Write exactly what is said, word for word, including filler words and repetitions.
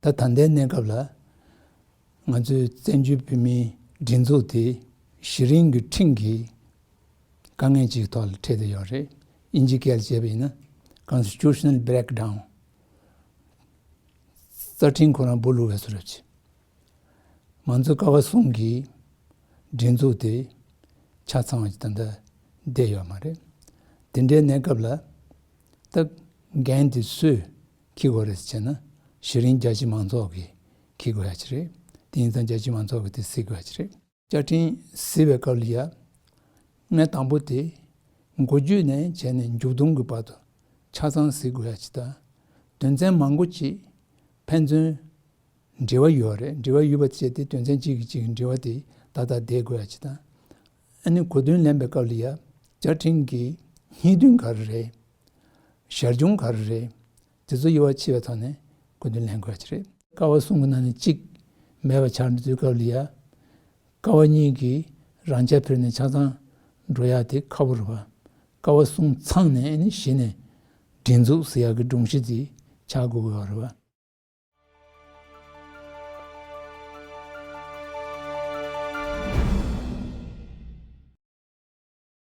ད་ད་ལྟའི་གནས་སྐབས་ལ་ང་ཚོའི་བཙན་བྱོལ་བོད་མིའི་སྒྲིག་འཛུགས་དེ་གཞི་རིམ་གྱི་ཁྲིམས་ཀྱི་དཀའ་ངལ་ཅིག་ཐོག་ལ་འཕྲད་བསྡད་ཡོད་རེད། དབྱིན་ཇི་སྐད་ལ་བྱས་པ་ཡིན་ན་Constitutional Breakdown། རྩ་ཁྲིམས་ཁོ་རང་སྦོ་ལུག་བས་སུ་རབ་ཆེ། ང་ཚོ་ཀ་བ་གསུམ་གྱི་སྒྲིག་འཛུགས་དེ་ཆ་ཚང་བ་ཞིག་ད་ལྟ་བསྡད་ཡོད་མ་རེད། དེ་འདྲའི་གནས་སྐབས་ལ་ད་འགན་དེ་སུས་འཁྱེར་དགོས་རེད་ཟེར་བྱས་ན་གཞི་རིམ་རྒྱ་ཆེ་མང་ཚོགས་ཀྱིས་འཁྱེར་དགོས་ཡ་ཅིག་རེད། དེ་ཡིན་ཙང་རྒྱ་ཆེ་མང་ཚོགས་ཀྱིས་དེ་གཟིགས་དགོས་ཡ་ཅིག་རེད། བཅའ་ཁྲིམས་གཟིགས་པའི་སྐབས་ལ་ཡ། གནས་དང་པོ་དེ། འགོ་བརྗོད་ནས་བྱས་ནས་མཇུག་སྡོམ་གྱི་བར་དུ་ཆ་ཚང་གཟིགས་དགོས་ཡ་ཅིག་དང་། དོན་ཚན་མང་པོ་ཅིག་ཕན་ཚུན་འབྲེལ་བ་ཡོད་རེད། འབྲེལ་བ་ཡོད་པ་བྱས་ཏེ་དོན་ཚན་གཅིག་གིས་གཅིག་གི་འབྲེལ་བ་དེ་ཏག་ཏག་བསྡད་དགོས་ཡ་ཅིག་དང་། ཨ་ནི་གོ་དོན་ལེན་པའི་སྐབས་ལ་ཡ། བཅའ་ཁྲིམས་ཀྱི་སྙིང་དོན་ག་རེ་རེད། ཞར་བྱུང་ག་རེ་རེད། དེ་ཚོ་དབྱེ་བ་ཕྱེ་བའི་ཐོག་ནས་གོ་དོན་ལེན་དགོས་ཡ་ཅིག་རེད། ཀ་བ་གསུམ་གྱི་ནང་ནས་གཅིག་མེད་པ་ཆགས་འགྲོ་དུས་སྐབས་ལ་ཡ། ཀ་བ་གཉིས་ཀྱིས་རང་ཆ་འཕེར་ནས་ཆ་ཚང་འགྲོ་ཡ་དེ་ཁག་པོ་རེད་བ། ཀ་བ་གསུམ་ཚང་ནས་ཨ་ནི་གཞི་ནས་སྒྲིག་འཛུགས་ཟེར་ཡ་གི་སྒྲོམ་གཞི་དེ་ཆགས་དགོས་ཀྱི་ཡོད་རེད་བ།